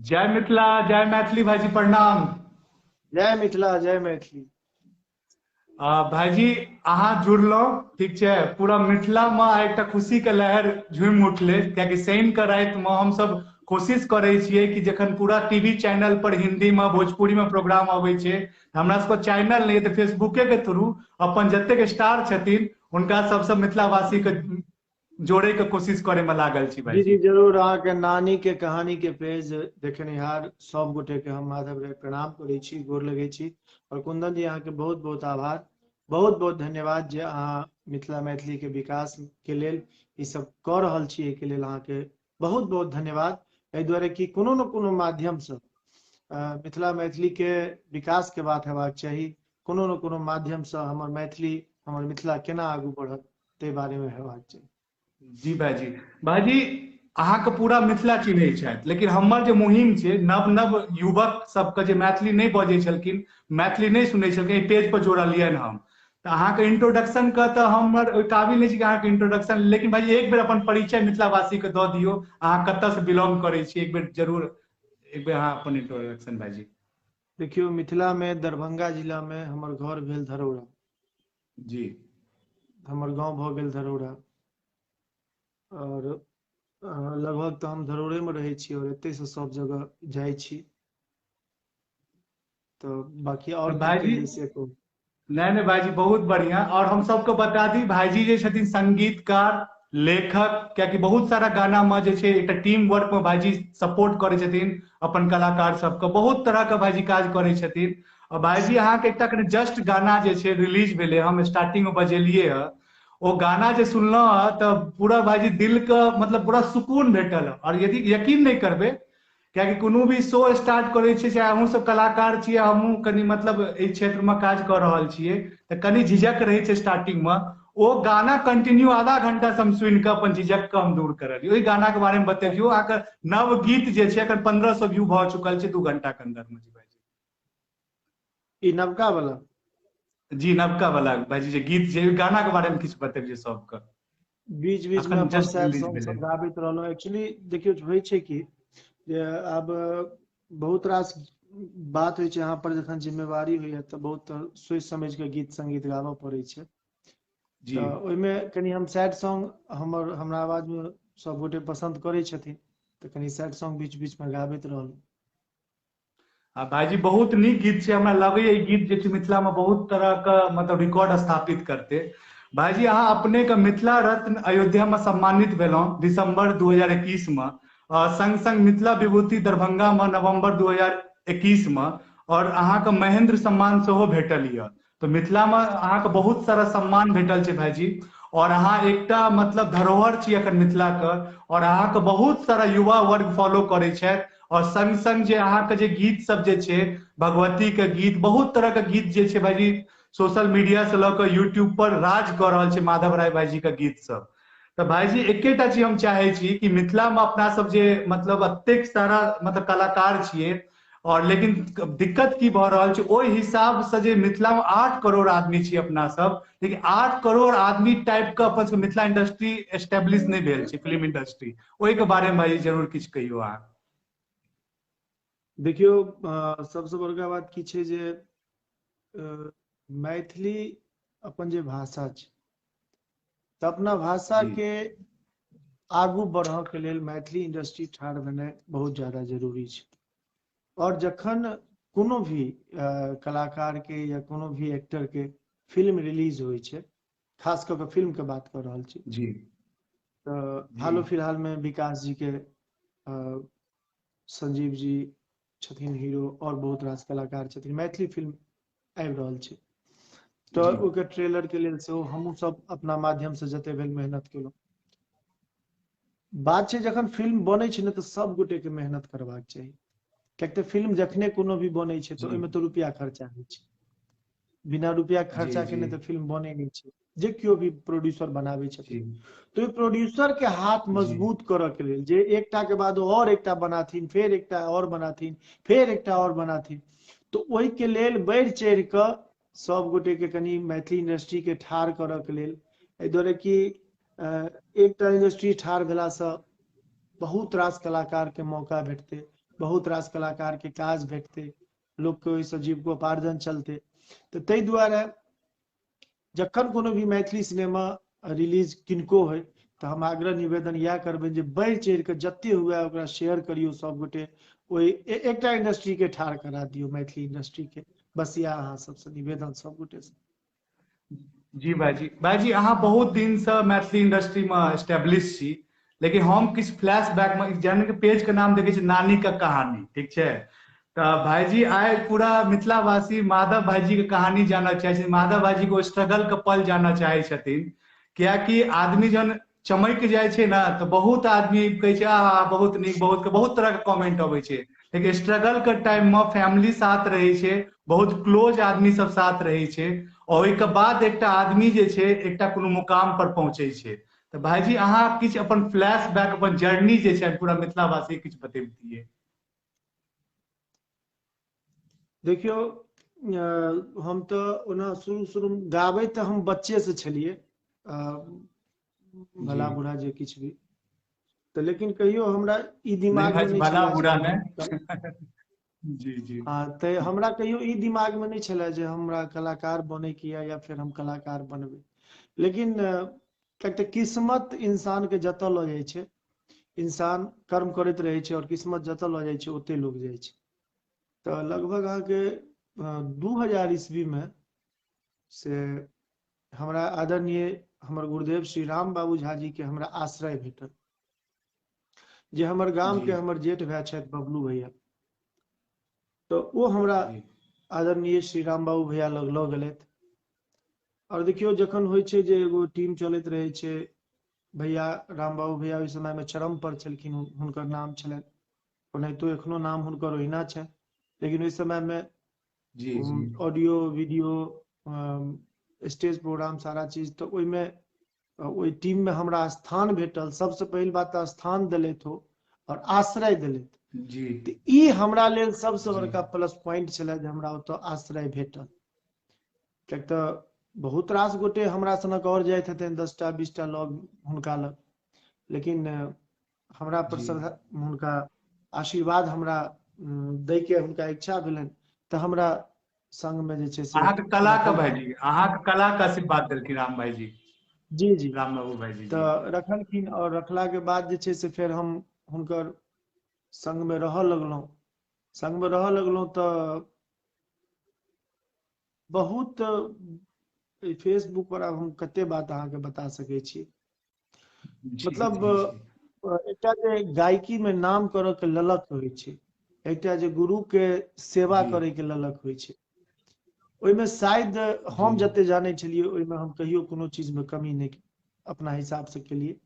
जय मिथिला, जय मैथिली भाईजी, प्रणाम। जय मिथिला, जय मैथिली। भाईजी अहाँ जुड़लहुँ, ठीक छै। पूरा मिथिला में एकटा खुशी के लहर झूमि उठलै, कियाकि शनि के राति में हमसब कोशिश करै छियै कि जखन पूरा टीवी चैनल पर हिंदी में भोजपुरी में प्रोग्राम अबै छै, हमरा सबके चैनल नहि तऽ फेसबुके के थ्रू अपन जतेक स्टार छथिन हुनका सबसँ मिथिलावासी के जोड़े के कोशिश करे में लागल छी भाई। जी जी जरूर। अहाँ के नानी के कहानी के पेज देखनिहार सब गोटे के हम माधव राय प्रणाम करै छी, गोर लगै छी। और कुंदन जी अहाँ के बहुत बहुत आभार, बहुत बहुत धन्यवाद जे अहाँ मिथिला मैथिली के विकास के लेल ई सब कऽ रहल छी। एहि के लेल अहाँ के बहुत बहुत धन्यवाद। एहि दुआरे कि कोनो न कोनो माध्यम से मिथिला मैथिली के विकास के बात हेबाक चाही, कोनो न कोनो माध्यम से हमर मैथिली हमर मिथिला केना आगू बढ़त ताहि बारे में हेबाक चाही। जी भाईजी, भाईजी अहाँके पूरा मिथिला चिन्है छथि, लेकिन हमर जे मुहिम छै नव नव युवक सबके जे मैथिली नहि बजै छलखिन, मैथिली नहि सुनै छलखिन, एहि पेज पर जोड़लियनि हम। तऽ अहाँके इंट्रोडक्शन के तऽ हमर ओहि काबिल नहि छी कि अहाँके इंट्रोडक्शन, लेकिन भाईजी एक बेर अपन परिचय मिथिलावासी के दऽ दियौ, अहाँ कतऽ से बिलोंग करै छी, एक बेर जरूर एक बेर अहाँ अपन इंट्रोडक्शन भाईजी। देखियौ, मिथिला में दरभंगा जिला में हमर घर भेल धरौड़ा। जी। हमर गांव भऽ गेल धरौड़ा और लगभग तऽ हम धरौड़े में रहै छी और एतै से सब जगह जाइ छी। तऽ बाकी और तऽ की भाईजी कहियै से कहू। नहि नहि भाईजी बहुत बढ़िया। और हम सबके बता दी भाईजी जे छथिन संगीतकार, लेखक, कियाकि बहुत सारा गाना में जे छै एकटा टीम वर्क में भाईजी सपोर्ट करै छथिन अपन कलाकार सबके, बहुत तरह के भाईजी काज करै छथिन। और भाईजी अहाँके एकटा कनि जस्ट गाना जे छै रिलीज भेलै, हम स्टार्टिंग में बजेलियै हँ, ओ गाना जे सुनलहुँ हँ तऽ पूरा भाईजी दिल के मतलब पूरा सुकून भेटल हँ। और यदि यकीन नहि करबै, कियाकि कोनो भी शो स्टार्ट करै छियै, चाहे अहूँ सब कलाकार छियै, हमहूँ कनि मतलब एहि क्षेत्र में काज कऽ रहल छियै, तऽ कनि झिझक रहै छै स्टार्टिंग में। ओ गाना कंटिन्यू आधा घंटा से हम सुनि कऽ अपन झिझक के हम दूर करलियै। ओहि गाना के बारे में बतैबियौ। अहाँके नव गीत जे छै एखन 1500 व्यू भऽ चुकल छै 2 घंटा के अंदर में। जी भाईजी। ई नवका वाला? जी नवका वाला भाईजी जे गीत छै, ओहि गाना के बारे में किछु बतैबियौ सबके। बीच बीच में अखन अपन जस्ट सैड रिलीज सॉन्ग भेलै। सब गाबैत रहलहुँ। एक्चुअली देखियौ होइ छै कि जे आब बहुत रास बात होइ छै, अहाँ पर जखन जिम्मेवारी होइया तऽ बहुत सोचि समझि कऽ गीत संगीत गाबऽ पड़ै छै। जी। तऽ ओहिमे कनि हम सैड सॉन्ग हमरा आवाज में सब गोटे पसन्द करै छथिन, तऽ कनि सैड सॉन्ग बीच बीच में गाबैत रहलहुँ। आ भाईजी बहुत नीक गीत छै, हमरा लगैया ई गीत जे छै मिथिला में बहुत तरह के मतलब रिकॉर्ड स्थापित करते। भाईजी अहाँ अपने के मिथिला रत्न अयोध्या में सम्मानित भेलहुँ दिसंबर 2021 में, संग संग मिथिला विभूति दरभंगा में नवंबर 2021 में, और अहाँके महेंद्र सम्मान सेहो भेटल यऽ। तऽ मिथिला में अहाँके बहुत सारा सम्मान भेटल छै भाईजी, और अहाँ एकटा मतलब धरोहर छी अखन मिथिला के, और अहाँके बहुत सारा युवा वर्ग फॉलो करै छथि। और संग संग जे अहाँके जे गीत सब जे छै, भगवती के गीत, बहुत तरह के गीत जे छै भाईजी सोशल मीडिया से लऽ कऽ यूट्यूब पर राज कऽ रहल छै माधव राय भाईजी के गीत सब। तऽ भाईजी एकेटा चीज हम चाहे छी कि मिथिला में अपना सब जे मतलब एतेक सारा मतलब कलाकार छियै, और लेकिन दिक्कत की भऽ रहल छै ओहि हिसाब से जे मिथिला में 8 करोड़ आदमी छियै अपना सब, लेकिन 8 करोड़ आदमी टाइप के अपन सब मिथिला इंडस्ट्री एस्टेब्लिश नहि भेल छै, फिल्म इंडस्ट्री। ओहि के बारे में भाईजी जरूर किछु कहियौ अहाँ। देखियौ, सबसँ बड़का बात की छै जे मैथिली अपन जे भाषा छै, तऽ अपना भाषा जी। के आगू बढ़ऽ के लेल मैथिली इंडस्ट्री ठाढ़ भेनाइ बहुत ज्यादा जरूरी छै। और जखन कोनो भी कलाकार के या कोनो भी एक्टर के फिल्म रिलीज होइ छै, खास कऽ के फिल्म के बात कऽ रहल छी, जी। तऽ जी। हालो फिलहाल में विकास जी के संजीव जी छथिन हीरो, और बहुत रास कलाकार छथिन, मैथिली फिल्म आबि रहल छै, तऽ जी। ओकर ट्रेलर के लेल सेहो हमहूँ सब अपना माध्यम से जते भेल मेहनत केलहुँ। बात छै जखन फिल्म बनै छै ने तऽ सब गोटे के मेहनत करबाक चाही, कियाकि तऽ फिल्म जखने कोनो भी बनै छै तऽ जी। ओहिमे तऽ रुपया खर्चा होइ छै, बिना रुपया खर्चा जी, केने जी। तऽ फिल्म बनै नहि छै। जे केओ भी प्रोड्यूसर बनाबै छथिन, जी। तऽ ओहि प्रोड्यूसर के हाथ जी। मजबूत करऽ के लेल जे एकटा के बाद और एकटा बनाथिन, फेर एकटा और बनाथिन, फेर एकटा और बनाथिन, तऽ ओहि के लेल बढ़ि चढ़ि कऽ सब गोटे के कनि मैथिली इंडस्ट्री के ठाढ़ करऽ के लेल, एहि दुआरे कि एकटा इंडस्ट्री ठाढ़ भेलासँ बहुत रास कलाकार के मौका भेटतै, बहुत रास कलाकार के काज भेटतै, लोक के ओहिसँ जीविकोपार्जन चलतै। तऽ ताहि दुआरे जखन कोनो भी मैथिली सिनेमा रिलीज किनको होइ तऽ हम आग्रह निवेदन इएह करबै जे बढ़ि चढ़ि कऽ जते हुए ओकरा शेयर करियौ सबगोटे, ओहि एकटा इंडस्ट्री के ठाढ़ करा दियौ, मैथिली इंडस्ट्री के। बस इएह अहाँ सबसँ निवेदन सबगोटे से। जी भाईजी। भाईजी अहाँ बहुत दिन से मैथिली इंडस्ट्री में एस्टेब्लिश छी, लेकिन हम किछु फ्लैश बैक में जहन के पेज के नाम देखे छी नानी का कहानी, ठीक छै? तऽ भाईजी आइ पूरा मिथिलावासी माधव भाईजी के कहानी जानऽ चाहै छथिन, माधव भाईजी के स्ट्रगल के पल जानऽ चाहै छथिन, कियाकि आदमी जहन चमकि जाइ छै ने तऽ बहुत आदमी कहै छै आहा बहुत नीक, बहुत बहुत तरह के कमेंट अबै छै, लेकिन स्ट्रगल के टाइम में फैमिली साथ रहै छै, बहुत क्लोज आदमी सब साथ रहै छै, और ओहिके बाद एकटा आदमी जे छै एकटा कोनो मुकाम पर पहुँचै छै। तऽ भाईजी अहाँ किछु अपन फ्लैश बैक, अपन जर्नी जे छै पूरा मिथिलावासी किछु बतेबतियै। देखियौ, हम तऽ ओना शुरू शुरू गाबै तऽ हम बच्चे से छलियै, भला बुरा जे किछु भी, तऽ लेकिन कहियो हमरा ई दिमाग में नहि भला बुरा नहि। जी जी। हाँ, तऽ हमरा कहियो ई दिमाग में नहि छलै जे हमरा कलाकार बने के या फिर हम कलाकार बनबै, लेकिन कियाक तऽ किस्मत इंसान के जतऽ लऽ जाइ छै, इंसान कर्म करैत रहै छै और किस्मत जतऽ लऽ जाइ छै ओते लोग जाइ छै। तऽ लगभग अहाँके 2000 ईस्वी में से हमरा आदरणीय हमर गुरुदेव श्री राम बाबू झा जी के हमरा आश्रय भेटल, जे हमर गाम के हमर जेठ भाय छथि बबलू भैया, तऽ ओ हमरा आदरणीय श्री राम बाबू भैया लग लऽ गेलथि। और देखियौ जखन होइ छै जे एगो टीम चलैत रहै छै, भैया राम बाबू भैया ओहि समय में चरम पर छलखिन, हुनकर नाम छलनि, ओनाहितो एखनो नाम हुनकर ओहिना छनि, लेकिन ओहि समय में ऑडियो वीडियो स्टेज प्रोग्राम सारा चीज, तऽ ओहिमे ओहि टीम में हमरा स्थान भेटल। सबसे पहिल बात तऽ स्थान देलथि हो और आश्रय देलथि जी। तऽ ई हमरा लेल सबसे बड़का प्लस पॉइंट छलै जे हमरा ओतऽ आश्रय भेटल, कियाक तऽ बहुत रास गोटे हमरा सनक और जाइत हेतनि 10टा 20टा लग हुनका लग, लेकिन हमरा पर हुनका आशीर्वाद हमरा दै के हुनका इच्छा भेलनि तऽ हमरा संग में जे छै से अहाँके कला के भाईजी, अहाँके कला के आशीर्वाद देलखिन राम भाईजी। जी जी, राम बाबू भाईजी तऽ रखलखिन। और रखला के बाद जे छै से फेर हम हुनकर संग में रहऽ लगलहुँ, संग में रहऽ लगलहुँ तऽ बहुत फेसबुक पर आब हम कते बात अहाँके बता सकै छी, मतलब एकटा जे गायकी में नाम करऽ के ललक होइ छै, एकटा जे गुरु के सेवा करे के ललक होइ छै, ओहिमे शायद हम जते जानै छलियै ओहिमे हम कहियो कोनो चीज में कमी नहि अपना हिसाब से केलियै।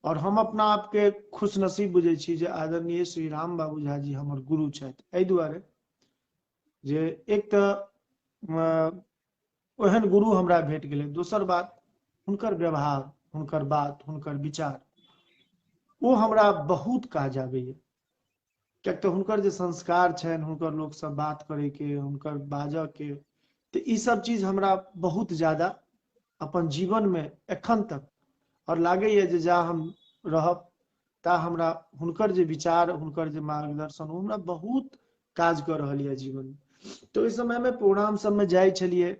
और हम अपना आप के खुशनसीब बुझै छी जे आदरणीय श्री राम बाबू झा जी हमर गुरु छथि, एहि दुआरे जे एक तऽ ओहन गुरु हमरा भेट गेलै, दोसर बात हुनकर व्यवहार, हुनकर बात, हुनकर विचार ओ हमरा बहुत काज आबैया, कियाक तऽ हुनकर जे संस्कार छनि, हुनकर लोक सब बात करे के, हुनकर बाजऽ के, तऽ ई सब चीज हमरा बहुत ज्यादा अपन जीवन में एखन तक और लागैया जे जा हम रहब ता हमरा हुनकर जे विचार, हुनकर जे मार्गदर्शन ओ हमरा बहुत काज कऽ रहल यऽ जीवन में। तऽ ओहि समय में प्रोग्राम सब में जाइ छलियै,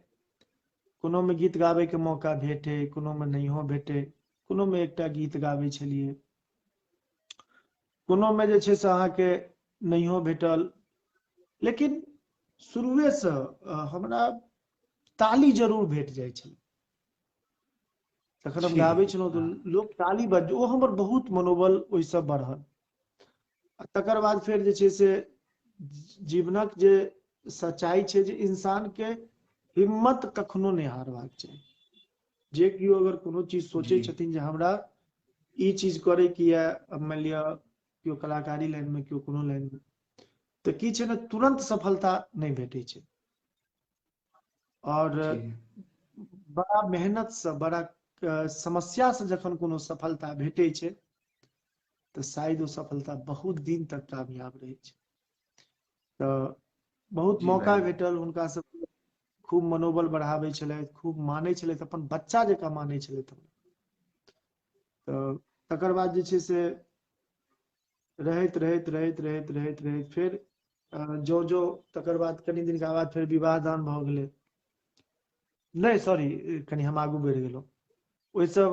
कोनो में गीत गाबै के मौका भेटे, कोनो में नहियो भेटे, कोनो में एकटा गीत गाबै छलियै, कोनो में जे छै से अहाँके नहियो भेटल, लेकिन शुरुए से हमरा ताली जरूर भेट जाइ छल। तखन हम गाबै छलहुँ तऽ लोक ताली बज, ओ हमर बहुत मनोबल ओहिसँ बढ़ल। तकर बाद फेर जे छै से जीवनक जे सच्चाई छै जे इंसान के हिम्मत कखनो नहि हारबाक चाही। जे केओ अगर कोनो चीज सोचै छथिन जे हमरा ई चीज करे के यऽ, मानि लिअ केओ कलाकारी लाइन में, केओ कोनो लाइन में, तऽ की छै ने तुरंत सफलता नहि भेटै छै, और बड़ा मेहनत से, बड़ा समस्या से जखन कोनो सफलता भेटै छै तऽ शायद ओ सफलता बहुत दिन तक कामयाब रहै छै। तऽ बहुत मौका भेटल हुनका सब, खूब मनोबल बढ़ाबै छलथि, खूब मानै छलथि, अपन बच्चा जकाँ मानै छलथि। तऽ तकर बाद जे छै से रहैत रहैत रहैत रहैत रहैत रहैत फेर जो जो तकर बाद कनि दिनका बाद फेर विवाह दान भऽ गेलै। नहि, सॉरी, कनि हम आगू बढ़ि गेलहुँ। ओहिसँ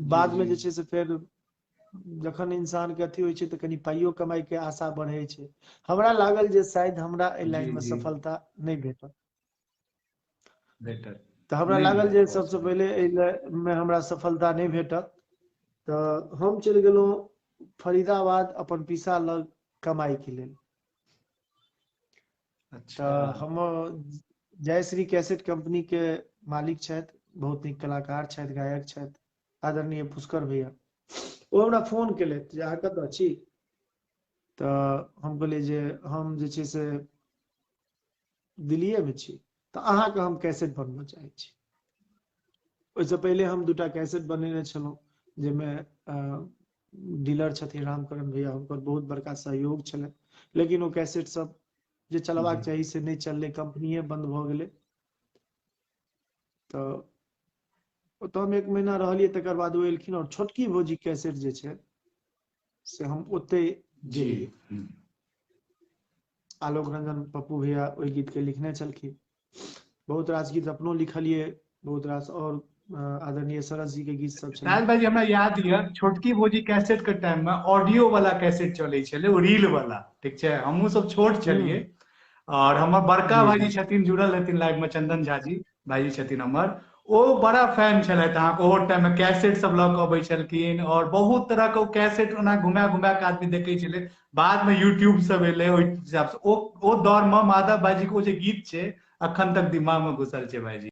बादमे जे छै से फेर जखन इंसान के अथी होइ छै तऽ कनि पाइयो कमाइ के आशा बढ़ै छै। हमरा लागल जे शायद हमरा एहि लाइन मे सफलता नहि भेटत। भेटत तऽ हमरा लागल जे सबसँ पहिले एहि मे हमरा सफलता नहि भेटत, तऽ हम चलि गेलहुँ फरीदाबाद अपन पीसा लग कमाई के लेल। अच्छा। तऽ हम जयश्री कैसेट कंपनी के मालिक छथि, बहुत नीक कलाकार छथि, गायक छथि, आदरणीय पुष्कर भैया। ओ हमरा फोन केलथि जे अहाँ कतऽ छी? तऽ हम कहलियै जे हम जे छै से दिल्लीए मे छी, तऽ अहाँके हम कैसेट बनबऽ चाहै छी। ओहिसँ पहिले हम दूटा कैसेट बनेने छलहुँ, जाहिमे डीलर छथिन रामकरण भैया, हुनकर बहुत बड़का सहयोग छलनि, लेकिन ओ कैसेट सब जे चलबाक चाही से नहि चललै, कंपनीए बंद भऽ गेलै। तऽ ओतऽ हम 1 महीना रहलियै, तकर बाद ओ एलखिन और छोटकी भौजी कैसेट जे छै से हम ओतै गेलियै। आलोक रंजन पप्पू भैया ओहि गीत के लिखने छलखिन। बहुत रास गीत अपनो लिखलियै, बहुत रास और आदरणीय सरस जी के गीत सब छलै। राज भाई जी, हमरा याद यऽ छोटकी भौजी कैसेट के टाइम में ऑडियो वाला कैसेट चलै छलै, ओ रील वाला, ठीक छै। हमहूँ सब छोट छलियै और हमर बड़का भाईजी छथिन, जुड़ल हेथिन लाइव में, चंदन झा जी भाईजी छथिन हमर, ओ बड़ा फैन छलथि अहाँके। ओहो टाइम में कैसेट सब लऽ कऽ अबै छलखिन और बहुत तरह के ओ कैसेट ओना घुमा घुमा के आदमी देखै छलै। बाद में यूट्यूब सब एलै, ओहि हिसाब से ओ दौर में माधव भाईजी के ओ जे गीत छै अखन तक दिमाग में घुसल छै भाईजी।